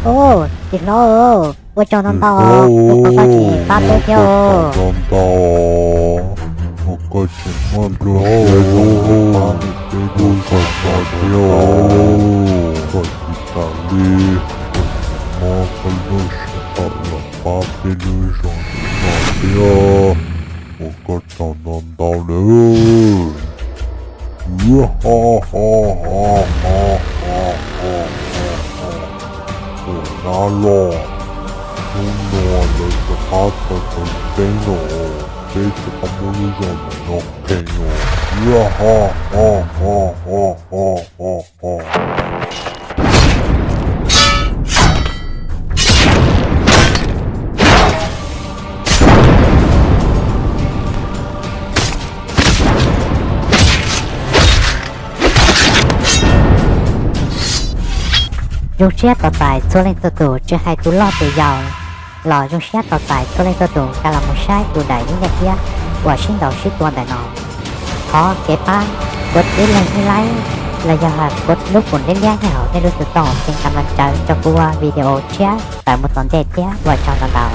Txiv hlob, ua tsaug ntau ntau, ua koj tsis pab peb thiab. Ntau ntau, ua koj tseem muaj lub siab zoo pab peb lub zos no thiab. Koj tsis tas li, koj tseem muab koj lub siab tawm los pab peb lub zos no thiab. Ua koj tsaug ntau ntau lawm. Ho ho ho ho ho ho ho. Ua dab los, hnub no lawv rov qab tau tawv teb los, peb rov qab muab lub zos ntawm no qhia los. Ho ho ho ho ho ho ho. Zoo siab tos txais txhua leej txhua tus, tsis hais tus loj tus yau los zoo siab tos txais txhua leej txhua tus, kav los mus saib tus daim video thiab uas sib ntaus sib tua ntawm no. Thov kev pab, kuv ib leeg ib like los yog hais kuv lub kum liab liab nyob hauv nej lub xov tooj, peb kam los tsaws rau kuv ua video tshiab tawm mus tom ntej thiab, ua tsaug ntau ntau.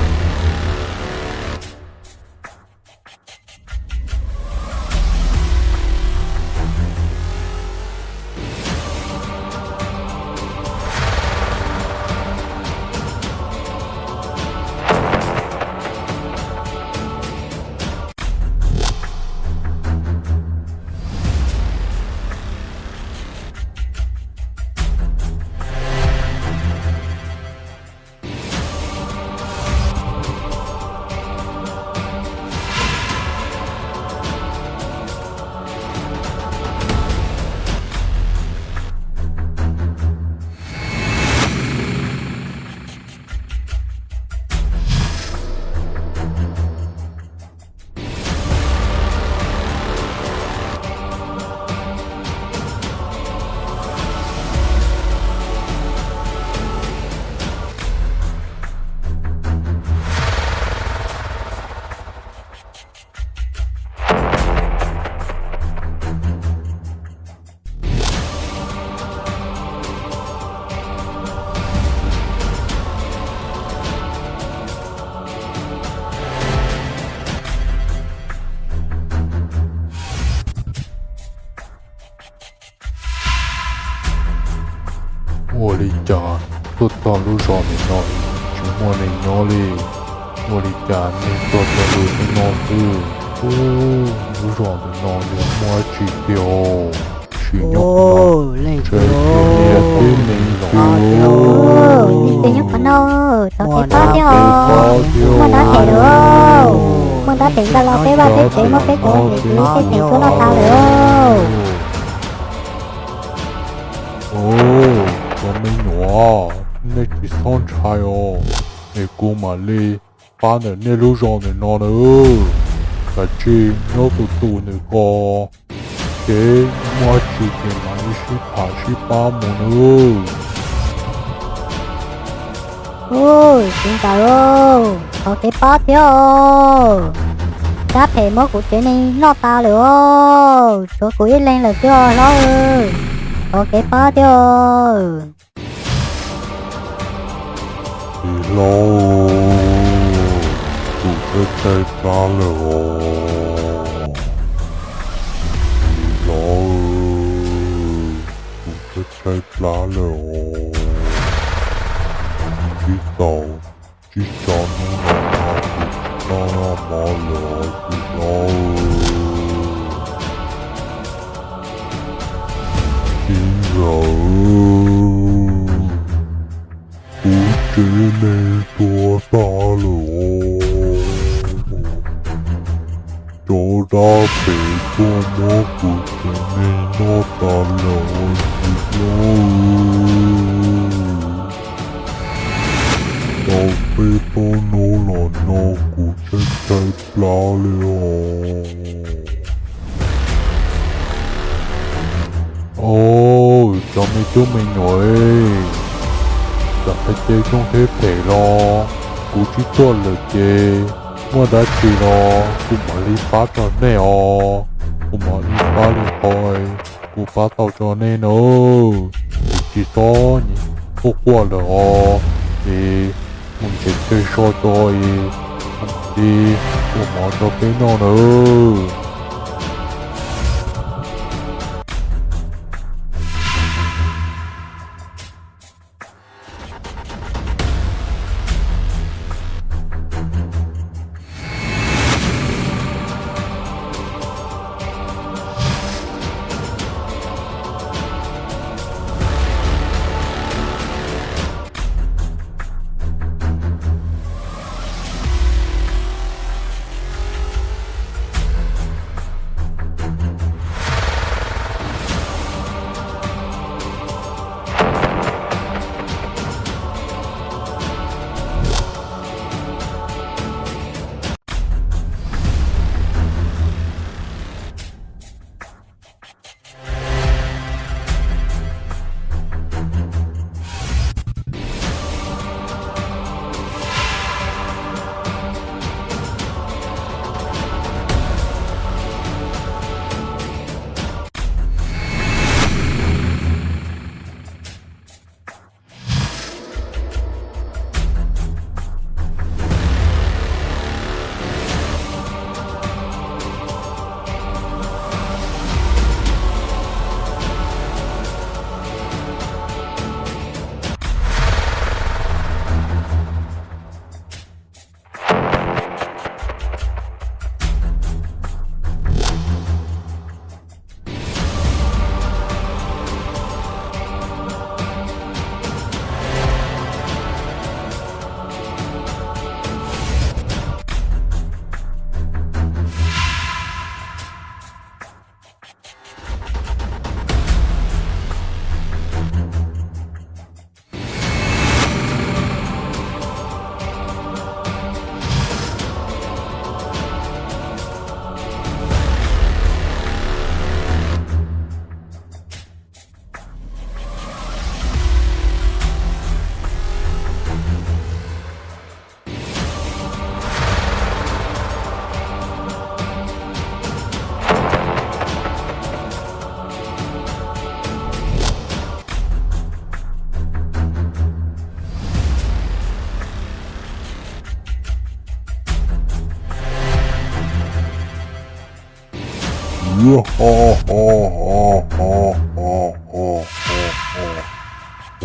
Ua li cas tuaj txog lub zos ntawm no tsis muaj neeg nyob li? Ua li cas neeg tuaj txog lub xwb no xwb? Ub, lub zos ntawm no nws muaj dab tsi tiag? Sim nyob qhov no, ntshe niag tib neeg los. Nyob qhov no, thov kev pab thiab os. Muaj dab phem lawm, muaj dab phem ntawd los peb vaj peb tsev muab peb cov niam txiv tej phem tuaj noj tas lawm. Cov me nyuam, nej tsis txhob ntshai os, es kuv mam li pab ntawm nej lub zos ntawm no na. Kav tsij nyob tus tus ntawm ko, ces muaj dab tsi ces mam li sib tham sib pab mus nawb. Ub, txiv ntxawm, thov kev pab thiab os. Dab phem muab kuv tsev neeg noj tas lawm os, tshuav kuv ib leeg lawm xwb os hlob. Thov kev pab thiab os. Txiv hlob, kuv tshaib tshaib plab lawm os. Txiv hlob, kuv tshaib tshaib plab lawm os. Tsis tau, tsis tau hnub no kuv tsis tau noj mov lawm os txiv hlob. Txiv ntxawm, kuv tsev neeg tuag tag lawm os. Cov dab phem tuaj muab kuv tsev neeg noj tas lawm os txiv hlob. Tau peb plaub hnub los no kuv tshaib tshaib plab li os. Os, cov me tub me nyuam, txawm hais tias zoo thiab phem los kuv tsis tuaj lawm ces muaj dab tsi los kuv mam li pab rau nej os. Kuv mam li pab li qhov kuv pab tau rau nej na. Kuv tsis txhob quaj quaj lawm os. ces mus nrhiav chaw so tso es mam li ua mov rau peb noj nawb.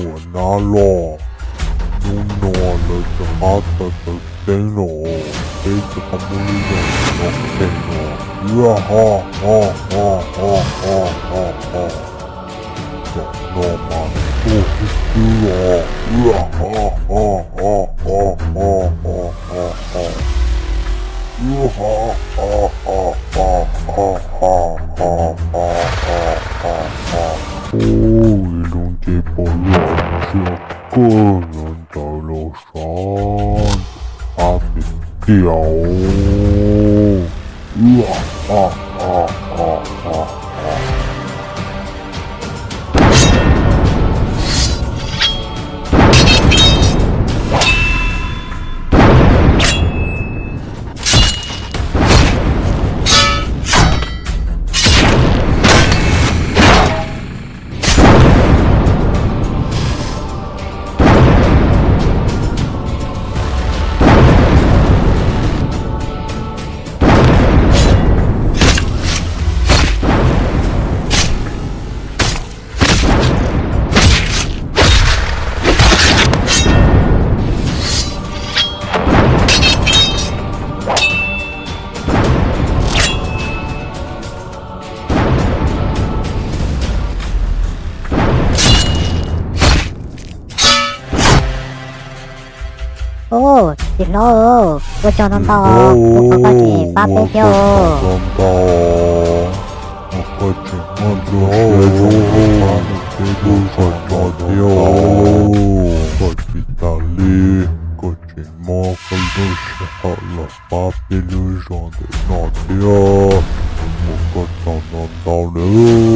Ua nab los, hnub no lawv rov qab tawm tawm teeb los, peb rov qab muab lub zos no qhia no. Ua ho ho ho ho ho ho ho. Zaum no mas tuag xwb xwb os. Ua ho ho ho ho ho ho ho ho. Ua ho ho ho ho ho ho ho ho ho ho. Ua, ib lub ncej pom lom ntsia kawg nyob ntawd los sav, qab tiag tiag. Ua ha ha ha ha ha. Ub, txiv hlob, ua tsaug ntau ntau, ua qhov koj tseem pab peb thiab os. Ntau, koj tseem muaj lub siab zoo pab peb lub zos no thiab os. Koj tsis tas li, koj tseem muab koj lub sij hawm los pab peb lub zos ntawm no thiab. Ua koj tsaug ntau ntau nawb.